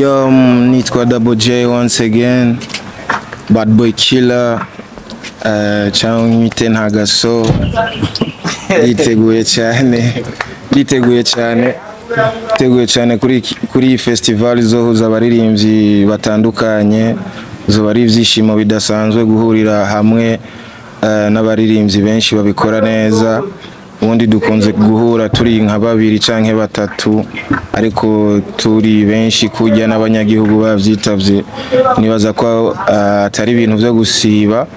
Yo, nitwa Double J once again, Bad Boy Killer, cyangwa mwite Ntagaso. Nditeguye cyane, nditeguye cyane, nditeguye cyane kuri iyi festival izohuza abaririmbyi batandukanye. Zoba ari ibyishimo bidasanzwe guhurira hamwe n'abaririmbyi benshi babikora neza. Ubundi dukunze guhura turi nka babiri canke batatu, ariko turi benshi kujya n'abanyagihugu bavyitavye, nibaza ko atari ibintu vyo gusiba.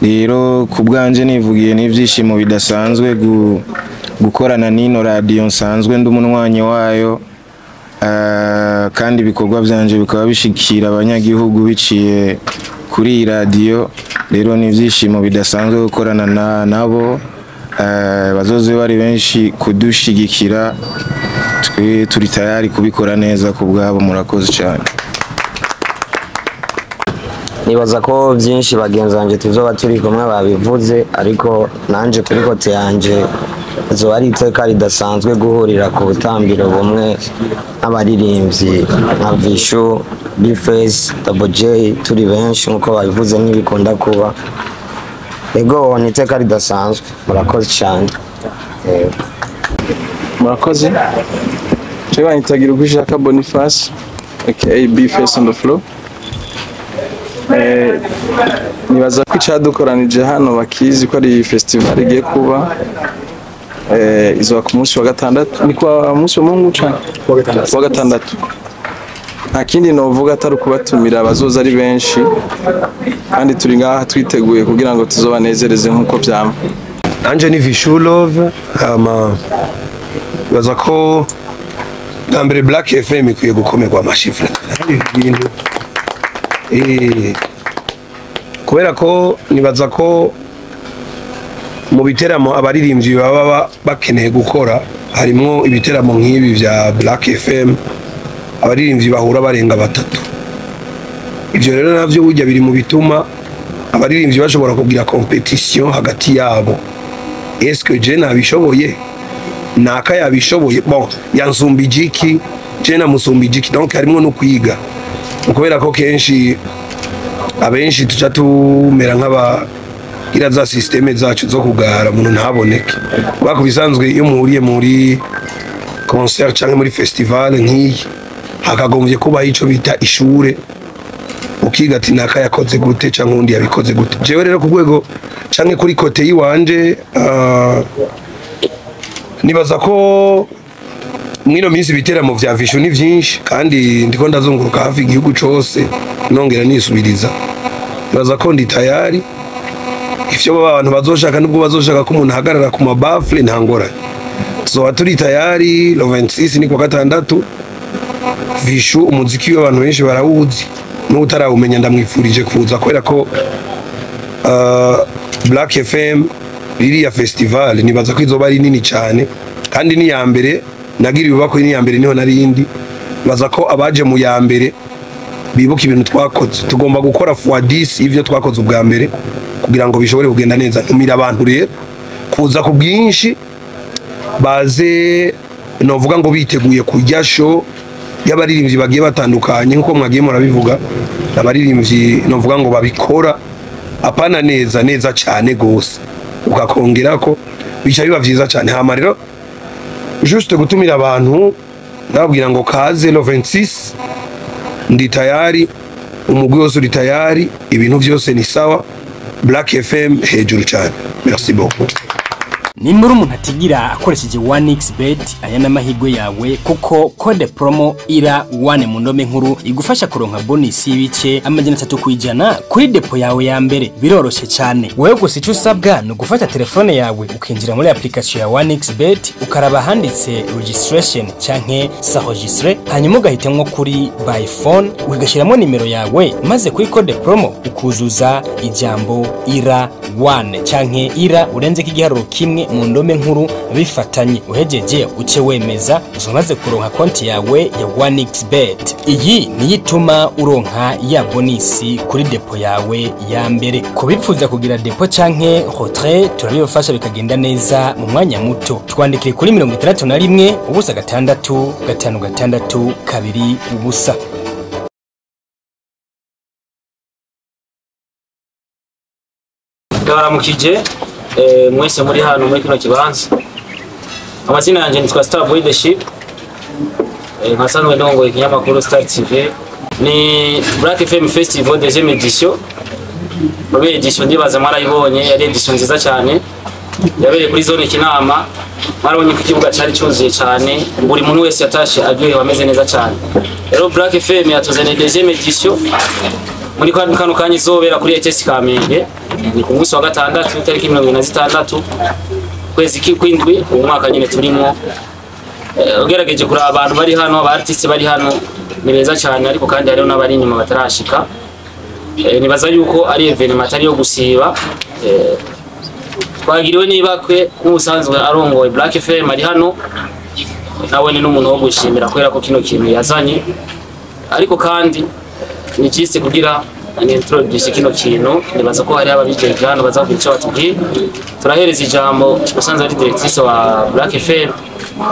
Rero ku bwanje nivugiye n'ibyishimo bidasanzwe gukorana n'ino radiyo nsanzwe ndi umunywanyi wayo, kandi ibikorwa byanje bikaba bishikira abanyagihugu biciye kuri iyi radiyo. Rero ni ibyishimo bidasanzwe gukorana nabo. Bazoze bari benshi kudushigikira, twe turi tayari kubikora neza ku bwabo. Murakoze cyane. Nibaza ko byinshi bagenzi banjye tuzoba turi kumwe babivuze, ariko nanje kuri côté yanje zoba ari iteka ridasanzwe guhurira ku butambiro bumwe n'abaririmbyi nka Vishu, Bface, Double J, turi benshi nkuko babivuze, ntibikunda kuba. Ego, ni iteka ridasanzwe. Murakoze cyane. Yego. Murakoze. Jewe banyita Girubwishaka Boniface, aka B-Face on the floor. Nibaza ko icadukoranije hano bakizi ko ari festival igiye kuba, izoba ku munsi wa gatandatu. Ni kwa munsi wa Mungu canke wa gatandatu? Nta kindi novuga atari ukubatumira, abazoza ari benshi, kandi turi ngaha twiteguye kugira ngo tuzobanezereze nk'uko vyama. Nanje ni Vishu Love. Hama baza ko bwa mbere Black FM ikwiye gukomerwa amashifre ibintu, kubera ko nibaza ko mu biteramo abaririmbyi baba bakeneye gukora harimwo ibiteramo nk'ibi vya Black FM, abaririmbyi bahura barenga batatu. Ivyo rero navyo burya biri mu bituma abaririmbyi bashobora kugira compétition hagati yabo: est-ce que je nabishoboye, naka yabishoboye, bon, yansumba iki, je namusumba iki? Donc harimwo no kwiga, kubera ko kenshi abenshi tuca tumera nk'aba ira za système zacu zo kugara umuntu ntaboneke. Kubera ku bisanzwe iyo muhuriye muri concert cyangwa muri festival nk'iyi, hakagombye kubaho ico bita ishure, ukiga ati naka yakoze gute cyangwa undi yabikoze gute. Jewe rero ku rwego canke kuri côté yiwanje, nibaza ko mwino minsi ibiteramo vya Vishu ni vyinshi, kandi ndiko ndazunguruka hafi igihugu cose, nongera nisubiriza. Nibaza ko ndi tayari. Ivyo baba abantu bazoshaka, nubwo bazoshaka ko umuntu ahagarara ku ma baffles, nta ngorane, tuzoba turi tayari. Le 26 ni kwa gatandatu. Vishu umuziki w'abantu benshi barawuzi, n'utarawumenya ndamwifurije kuza, kubera ko Black FM ririya festival nibaza ko izoba ari nini cyane, kandi ni ya mbere nagiriwe ibako, ni ya mbere niho narindi. Nibaza ko abaje mu ya mbere bibuka ibintu twakoze. Tugomba gukora fois 10 ivyo twakoze ubwa mbere kugira ngo bishobore kugenda neza. Ntumira abantu rero kuza ku bwinshi, baze novuga ngo biteguye kurya show y'abaririmbyi bagiye batandukanye nkuko mwagiye murabivuga. Abaririmbyi novuga ngo babikora apana neza neza cyane gose, ukakongera ko bica biba vyiza cyane. Hama rero juste gutumira abantu, ndababwira ngo kaze le 26. Ndi tayari, umugwi wose uri tayari, ibintu byose ni sawa. Black FM hejuru cyane. Merci beaucoup. Nimba uri umuntu atigira akoresheje 1xBet, aya n'amahirwe yawe, kuko code promo ira 1 mu ndome nkuru igufasha kuronka bonus y'ibice 300% kuri dépôt yawe ya mbere. Biroroshe cyane. Wewe gusa icyo usabwa ni ugufata telefone yawe, ukinjira muri application ya 1xBet, ukaraba handitse registration canke s'enregistrer, hanyuma ugahitamwo kuri by phone, ugashyiramo nimero yawe, maze kuri code promo ukuzuza ijambo ira 1 canke ira urenzeko igiharuro kimwe mu ndome nkuru bifatanye. Uhejeje uce wemeza, umaze kuronka konti yawe ya 1xBet. Iyi niyo ituma uronka ya bonus kuri dépôt yawe ya mbere. Kubipfuza kugira dépôt canke retrait, turabibafasha bikagenda neza mu mwanya muto. Twandikire kuri 61 0 6 5 6 2 0. Ndabaramukije mwese muri hano muri kino kibanza. Amazina yanjye nitwa Star Boy The Ship, nkasanzwe ndongoye ikinyamakuru Star TV. Ni Black FM Festival deuxième édition. Première édition ndibaza mwarayibonye, yari édition nziza cyane, yabereye kuri zone Kinama. Mwarabonye ko ikibuga cyari cyuzuye cyane, buri muntu wese yatashe aryohewe ameze neza cyane. Rero Black FM yatuzaniye deuxième édition muri kano kanya izobera kuri ETS Kamenge. Ni ku munsi wa gatandatu, itariki 26 kwezi kw'indwi, uyu mwaka nyine turimo. Ugerageje kuraba abantu bari hano, aba artiste bari hano ni beza cyane, ariko kandi hariho n'abari inyuma batarashika. Nibaza yuko ari événement atari yo gusiba. Twagiriwe n'ibakwe nk'ubusanzwe arongoye Black FM ari hano, nawe ni n'umuntu wo gushimira kubera ko kino kintu yazanye, ariko kandi ni cyise kugira ni introduce kino kintu. Nibaza ko hari ababijejwe hano baza kugira icyo batubwira. Turahereza ijambo usanzwe ari directrice wa Black FM,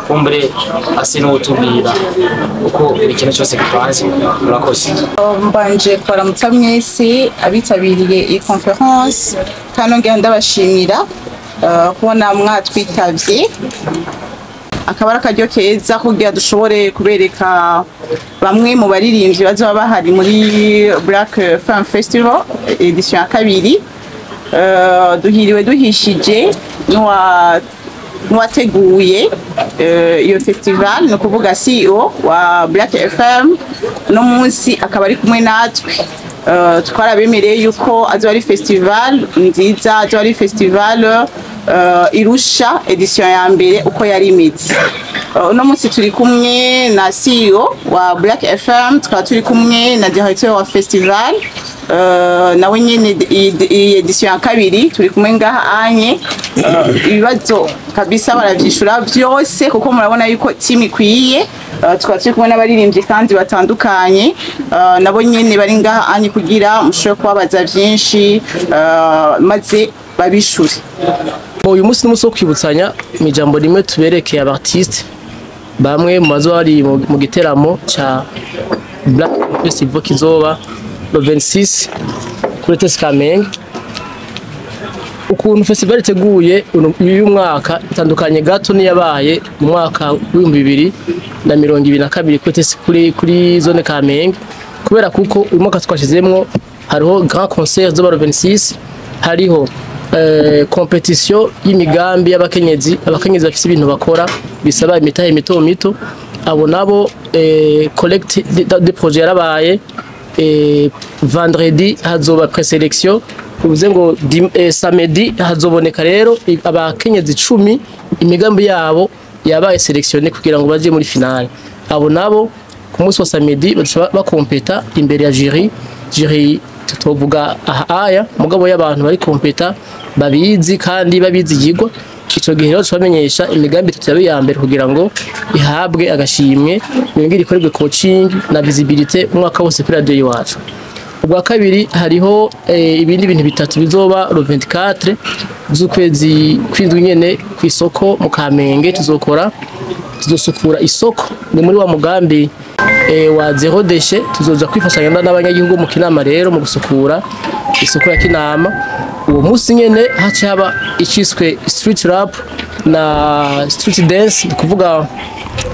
kumbure ase n'utubwira uko ikintu cyose gipanze. Murakoze. Mbanje kubaramutsa mwese abitabiriye iyi conférence, kandi nongera ndabashimira kubona mwatwitabye. Akaba ari akaryo keza kugira dushobore kubereka bamwe mu baririmbyi bazoba bahari muri Black Film Festival édition ya kabiri. Duhiriwe duhishije n'uwateguye iyo festival, ni ukuvuga CEO wa Black FM. No munsi akaba ari kumwe natwe. Twarabemereye yuko azoba ari festival nziza, azoba ari festival irusha édition ya mbere uko yari imeze. Uno munsi turi kumwe na CEO wa Black FM, tukaba turi kumwe na directeur wa festival, nawe nyene iyi édition ya kabiri turi kumwe ngaha anye. Ibibazo kabisa baravyishura vyose, kuko murabona yuko team ikwiye. Tukaba turi kumwe n'abaririmbyi kandi batandukanye, nabo nyene bari ngaha anye kugira mushobore kubabaza vyinshi, maze babishure. Uyu munsi ni umunsi wo kwibutsanya mu ijambo rimwe, tuberekeye aba artiste bamwe mu bazoba bari mu giteramo ca Black Festival kizoba le 26 kuri ETS Kamenge. Ukuntu festival iteguye uyu mwaka itandukanye gato niyabaye mu mwaka w'2022 kuri ETS, kuri zone Kamenge, kubera kuko uyu mwaka twashizemwo hariho grand concert zoba le 26, hariho compétition y'imigambi y'abakenyezi, abakenyezi bafise ibintu bakora bisaba imitahe mito mito, abo nabo collecte de projet yarabaye. Vendredi hazoba présélection, bivuze ngo samedi hazoboneka rero abakenyezi 10 imigambi yabo yabaye sélectionné kugira ngo baje muri finale. Abo nabo ku munsi wa samedi bazoca bakompeta imbere ya jury. Jury tutovuga aha aya, mugabo y'abantu bari compétents, babizi kandi babizigirwa. Ico gihe rero tubamenyesha imigambi itatu yabaye iya mbere kugira ngo ihabwe agashimwe, yongere ikorerwe coaching na visibilité umwaka wose kuri radio iwacu. Ubwa kabiri, hariho ibindi bintu bitatu bizoba le 24 z'ukwezi kw'indwi nyene ku isoko mu Kamenge. Tuzokora, tuzosukura isoko, ni muri wa mugambi wa zéro déchet. Tuzoza kwifashanya n'abanyagihugu mu Kinama rero mu gusukura isoko ya Kinama. Uwo munsi nyene haca haba iciswe street rap na street dance. Ni kuvuga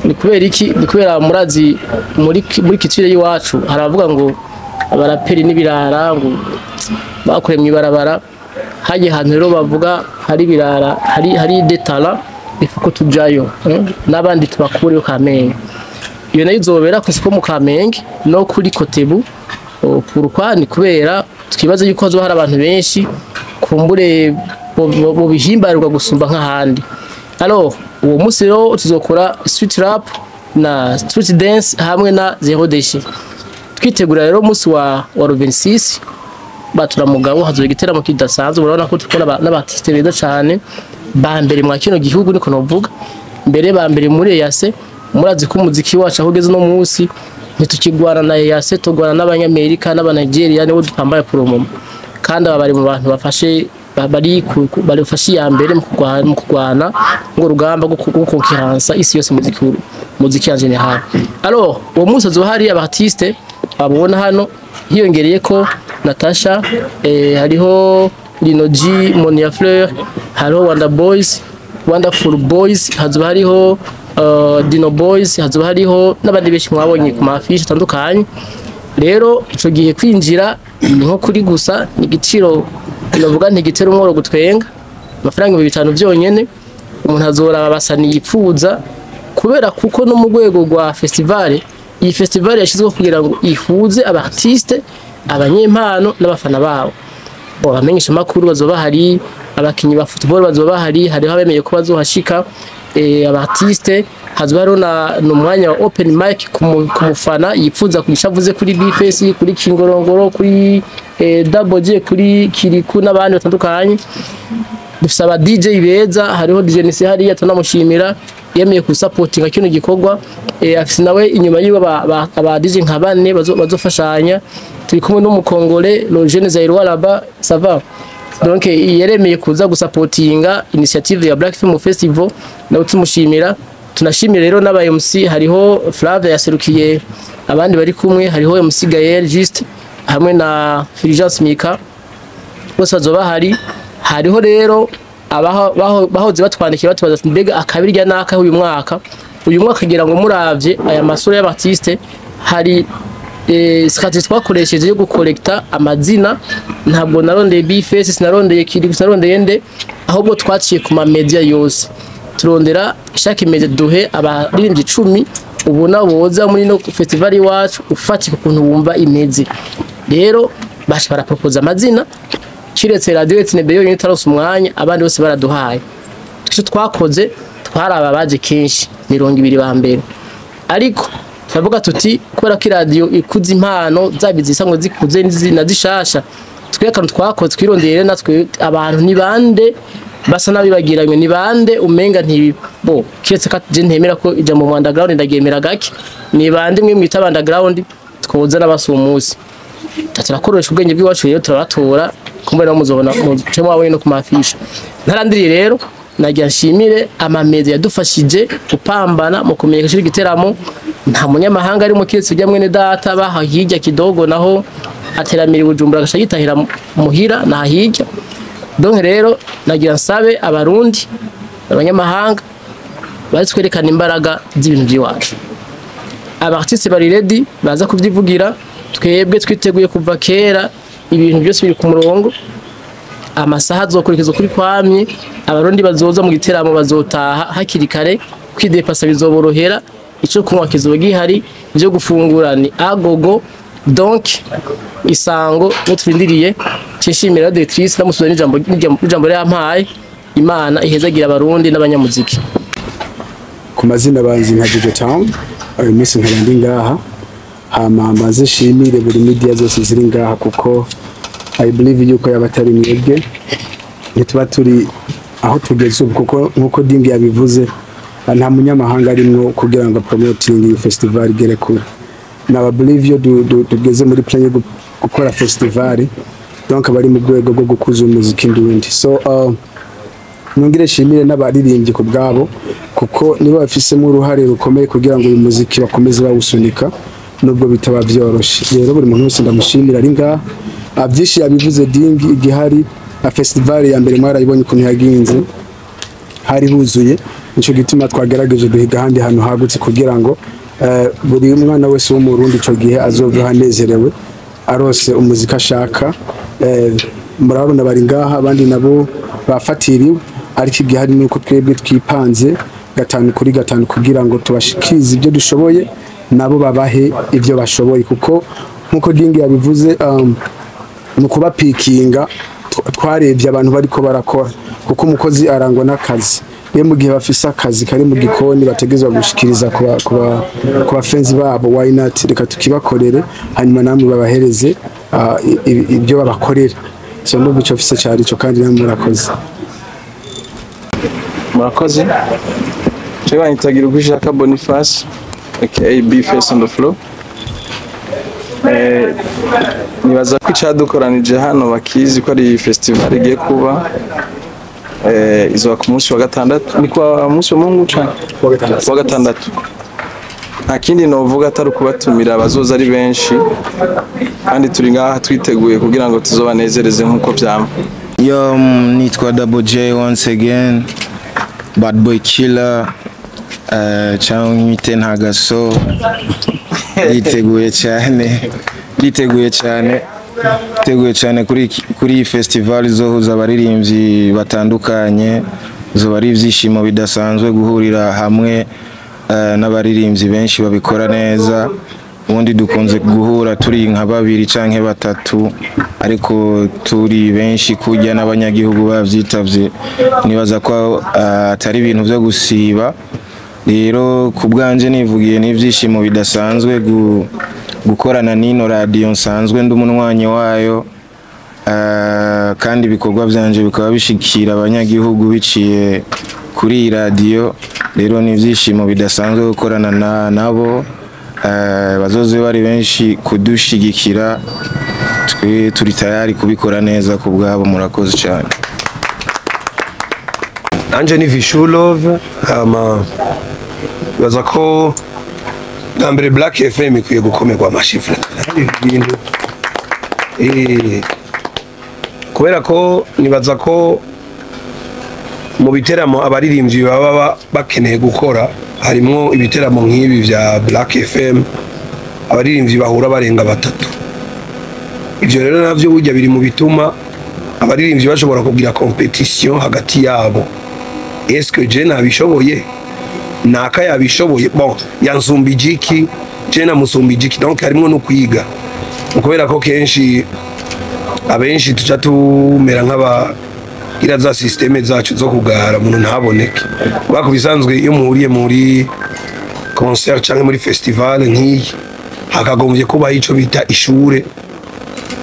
ni kubera iki? Ni kubera murazi muri culture y'iwacu haravuga ngo abaraperi n'ibirara, ngo bakoreye mw'ibarabara. Hagiye ahantu rero bavuga hari ibirara, hari des talents, ifu ko tujayo n'abandi tubakureyo Kamenge. Iyo nayo izobera ku isoko mu Kamenge no kuri Kotebu. Pourquoi? Ni kubera twibaza yuko hazoba hari abantu benshi, kumbure bo bihimbarirwa gusumba nk'ahandi. Alors uwo munsi rero tuzokora street rap na street dance hamwe na zéro déchet. Twitegura rero umunsi wa 26 batura mugabo, hazoba igiteramo kidasanzwe. Murabona ko turikubona n'aba artiste beza cane ba mbere mwa kino gihugu, niko novuga, mbere ba mbere muri EAC. Murazi ko umuziki wacu aho ugeze no munsi ntitukigwana na EAC, tugwana n'abanyamerika n'abanigeria, nibo dupambaye pour le moment. Kandi aba bari mu bantu bafashe bari bari bafashe iya mbere mu kurwana ngo rugamba rwo konkiransa isi yose muziki en général. Alors uwo munsi hazoba hari aba artiste abona hano, hiyongereye ko Natasha, hariho Lino G, Monia Fleur, hariho Wonder Boys, Wonderful Boys, hazoba hariho Dino Boys, hazoba hariho n'abandi benshi mwabonye ku mafishi atandukanye. Rero ico gihe kwinjira ni nko kuri gusa, ni igiciro navuga ntigitera umworo gutwenga, amafaranga 5000 byonyene. Umuntu azoraba basani yipfuza, kubera kuko no mu rwego rwa festival, iyi festival yashyizweho kugira ngo ihuze aba artiste, abanyempano n'abafana babo. Bo abamenyesha makuru bazoba bahari, abakinyi ba football bazoba bahari, hariho abemeye ko bazohashika, aba artiste, hazoba hariho na n'umwanya wa open mic ku mufana yipfuza kugisha avuze kuri Bface, kuri Kingorongoro, kuri Double J, kuri Kiriku n'abandi batandukanye. Dufise aba DJ beza, hariho DJ Nisi hariya tunamushimira, yemeye kusapotinga kino gikorwa. Afise nawe inyuma yiwe aba DJ nka bane bazofashanya. Turi kumwe n'umukongole Logene Zairwa là-bas, ça va. Donc yaremeye kuza gusapotinga initiative ya Black Film Festival, nawe tumushimira. Tunashimira rero n'aba MC, hariho Flavia yaserukiye abandi bari kumwe, hariho MC Gaël Juste hamwe na Fulgence Mika, bose bazoba bahari. Hariho rero bahoze batwandikiye batubaza ati mbega akabirya naka uyu mwaka, uyu mwaka kugira ngo muravye aya masura y'abartiste, hari strategie twakoresheje yo gukolekta amazina. Ntabwo narondeye Bface, sinarondeye Kiriku, sinarondeye nde, ahubwo twaciye ku ma media yose turondera chaque media duhe abaririmbyi 10 ubona boza muri no festival iwacu, ufatika ukuntu wumva imeze. Rero basha barapropoza amazina, kiretse radio Etnebe yonyine itarose umwanya, abandi bose baraduhaye. Icyo twakoze twaraba baje kenshi 20 ba mbere, ariko turavuga tuti kubera ko radio ikuze impano zabizi isanzwe zikuze na zishasha, twe akantu twakoze twirondeye natwe abantu ni bande basa n'abibagiranywe, ni bande umenga nti bo kiretse ko je ntemera ko ijambo mu underground ndagemera gake, ni bande mwe mwita underground twoza n'abasumusi. Turakoresha ubwenge bw'iwacu rero turabatora, kumbe nabo muzobona muce mwabonye no kumafisha. Ntarandiriye rero nagira nshimire amamedia yadufashije gupambana mu kumenyekanisha igiteramo. Nta munyamahanga ari mu kiretse ujya mwene data baha hirya kidogo, naho ateramira Bujumbura agasha yitahira muhira na hirya. Donc rero nagira nsabe abarundi abanyamahanga bazi kwerekana imbaraga z'ibintu by'iwacu. Aba artiste bari ready baza kuvyivugira, twebwe twiteguye kuva kera, ibintu byose biri ku murongo, amasaha azokurikizwa kuri kwamye, abarundi bazoza mu giteramo bazotaha hakiri kare, kwidepasa bizoborohera, ico kunywa kizoba gihari, ivyo gufungura ni agogo. Donc isango nuturindiriye. Nshimira directrice namusubiza n'ijambo yampaye. Imana ihezagira abarundi n'abanyamuziki. Ku mazina banzi nka Jojo Town, uyu munsi nkaba ndi ngaha hama maze shimire buri media zose ziri ngaha, kuko I believe yuko yabatari mwebwe ntituba turi aho tugeze ubu, kuko nkuko Dingi yabivuze nta munyamahanga arimwo kugira ngo promoting iyi festival igere kure. Na believe yo tugeze muri plan yo gukora festival, donc bari mu rwego rwo gukuza umuziki ndundi. So nongere shimire n'abaririmbyi ku bwabo, kuko nibo bafisemo uruhare rukomeye kugira ngo uyu muziki bakomeze bawusunika nubwo bitaba byoroshe. Rero buri muntu wese ndamushimira ari ngaha. Byinshi yabivuze Dingi, igihari festival ya mbere mwarayibonye ukuntu yaginze, hari huzuye, nico gituma twagerageje duhiga ahandi hantu hagutse kugira ngo buri mwana wese wo mu Burundi ico gihe azove hanezerewe arose umuziki ashaka. Murabona bari ngaha, abandi nabo bafatiriwe, ariko igihari nuko twebwe twipanze 5 kuri 5 kugira ngo tubashikirize ibyo dushoboye nabo babahe ibyo bashoboye, kuko nkuko Dingi yabivuze mu kubapikinga twarebye abantu bariko barakora, kuko umukozi arangwa n'akazi. Iyo mu gihe bafise akazi kari mu gikoni bategezwa gushikiriza ku bafenzi babo, why not, reka tukibakorere hanyuma namwe babahereze ibyo babakorera. So ndumva ico mfise cari ico, kandi namwe murakoze. Murakoze. Jewe banyitagira Ukwishaka Boniface aka Bface on the floor. Nibaza ko icadukoranije hano bakizi ko ari festival igiye kuba, izoba ku munsi wa gatandatu, ni kwa munsi wa Mungu canke wa gatandatu. Nta kindi novuga atari ukubatumira abazoza ari benshi, kandi turi ngaha twiteguye kugira ngo tuzobanezereze nkuko vyama. Yo, nitwa Double J once again, Bad Boy Killer, cyangwa mwite Ntagaso. Nditeguye cyane, nditeguye cyane, nditeguye cyane kuri iyi festival izohuza abaririmbyi batandukanye. Zoba ari ibyishimo bidasanzwe guhurira hamwe n'abaririmbyi benshi babikora neza. Ubundi dukunze guhura turi nka babiri canke batatu, ariko turi benshi kujya n'abanyagihugu bavyitavye, nibaza ko atari ibintu vyo gusiba. Rero ku bwanje nivugiye n'ibyishimo bidasanzwe gukorana n'ino radiyo nsanzwe ndi umunywanyi wayo, kandi ibikorwa byanje bikaba bishikira abanyagihugu biciye kuri iyi radiyo. Rero ni ibyishimo bidasanzwe gukorana nabo, bazoze bari benshi kudushigikira, twe turi tayari kubikora neza ku bwabo. Murakoze cyane. Nanje ni Vishu Love. Hama baza ko bwa mbere Black FM ikwiye gukomerwa amashifre ibintu, kubera ko nibaza ko mu biteramo abaririmbyi baba bakeneye gukora harimwo ibiteramo nk'ibi vya Black FM, abaririmbyi bahura barenga batatu. Ivyo rero navyo burya biri mu bituma abaririmbyi bashobora kugira competition hagati yabo. Est-ce que je nabishoboye, naka yabishoboye, bon yansumbijiki, je namusumbijiki, donc harimwo no kwiga. Kubera ko kenshi abenshi tuca tumera nk'aba ira za systeme zacu zo kugara umuntu ntaboneke. Bako bisanzwe iyo muhuriye muri concert cyangwa muri festival nk'iyi, hakagombye kuba ico bita ishure,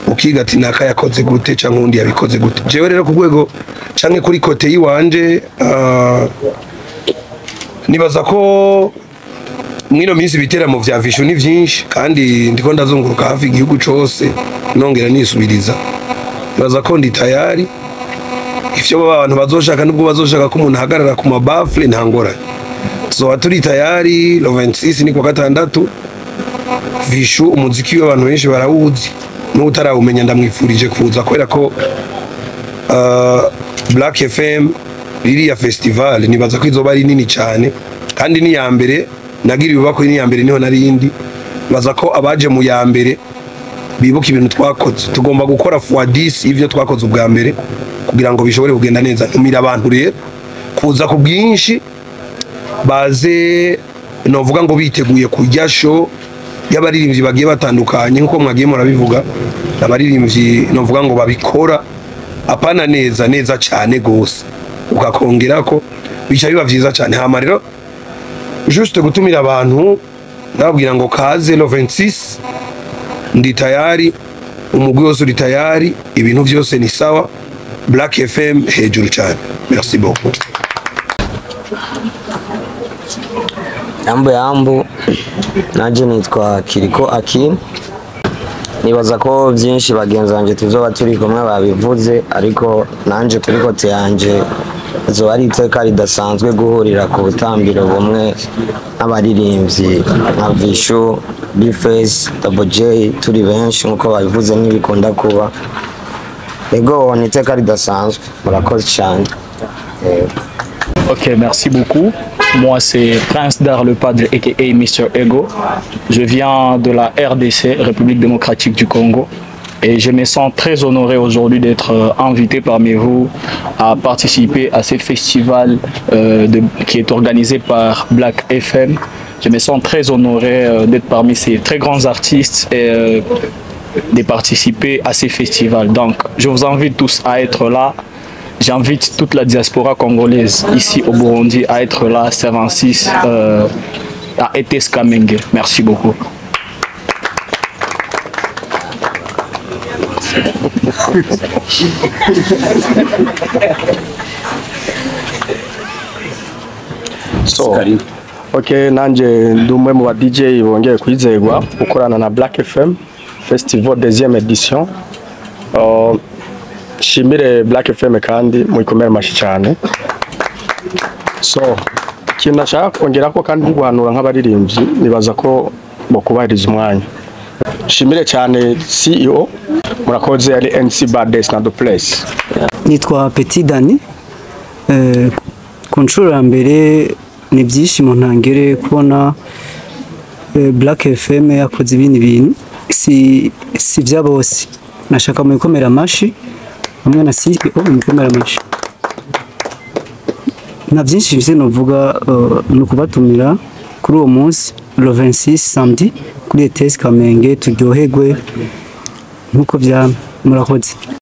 ukiga ati naka yakoze gute cyangwa undi yabikoze gute. Jewe rero ku rwego canke kuri côté yiwanje, nibaza ko mwino minsi ibiteramo vya Vishu ni vyinshi, kandi ndiko ndazunguruka hafi igihugu cose nongera nisubiriza. Nibaza ko ndi tayari. Ivyo baba abantu bazoshaka, nubwo bazoshaka ko umuntu ahagarara ku mabafle, nta ngorane, tuzoba turi tayari. Le 26 ni kwa gatandatu. Vishu umuziki w'abantu benshi barawuzi, n'utarawumenya ndamwifurije kuza, kubera ko Black FM ririya festival nibaza ko izoba ari nini cyane, kandi ni ya mbere nagira ibibako, ni ya mbere niho narindi. Baza ko abaje mu ya mbere bibuka ibintu twakoze, tugomba gukora fois 10 ivyo twakoze ubwa mbere kugira ngo bishobore kugenda neza. Ntumira abantu rero kuza ku bwinshi, baze novuga ngo biteguye kurya show y'abaririmbyi bagiye batandukanye nkuko mwagiye murabivuga. Abaririmbyi novuga ngo babikora apana neza neza cyane gose, ukakongera ko bica biba vyiza cyane. Hama rero juste gutumira abantu ndababwira ngo kaze le 26, ndi tayari, umugwi wose uri tayari, ibintu vyose ni sawa. Black FM hejuru cyane, merci beaucoup. Yambu yambu, nanje nitwa Kiriko Akin. Nibaza ko byinshi bagenzi banje tuzoba turi kumwe babivuze, ariko nanje kuri côté yanje zoba ari iteka ridasanzwe guhurira ku butambiro bumwe n'abaririmbyi nka Vishu, Bface, Double J, turi benshi nkuko babivuze ntibikunda kuba. Ego, ni iteka ridasanzwe, murakoze cyane. Yego. Ok, merci beaucoup. Moi, c'est Prince Dar le Padre, aka Mr. Ego. Je viens de la RDC, République démocratique du Congo. Et je me sens très honoré aujourd'hui d'être invité parmi vous à participer à ce festival qui est organisé par Black FM. Je me sens très honoré d'être parmi ces très grands artistes et de participer à ces festivals. Donc, je vous invite tous à être là. J'invite toute la diaspora congolaise ici au Burundi à être là, 26 à ETS Kamenge. Merci beaucoup. So, okay, nanje ndi umwe mu ba DJ bongeye kwizegwa gukorana na Black FM Festival deuxième édition. Shimire Black FM kandi muyikomere amashi cyane. So, ikintu nashaka kongera ko kandi guhanura nk'abaririmbyi, nibaza ko bokubahiriza umwanya. Shimire cyane CEO, murakoze. Ari NC Bades na the place. Nitwa Petit Dani. Ku nshuro ya mbere ni ibyishimo ntangere kubona Black FM yakoze ibindi bintu si bya bose. Nashaka mu ikomera amashi hamwe na CEO, mu ikomera amashi. Nta byinshi bise novuga, ni ukubatumira kuri uwo munsi le 26 samedi kuri ETS Kamenge, turyoherwe nkuko byama. Murakoze.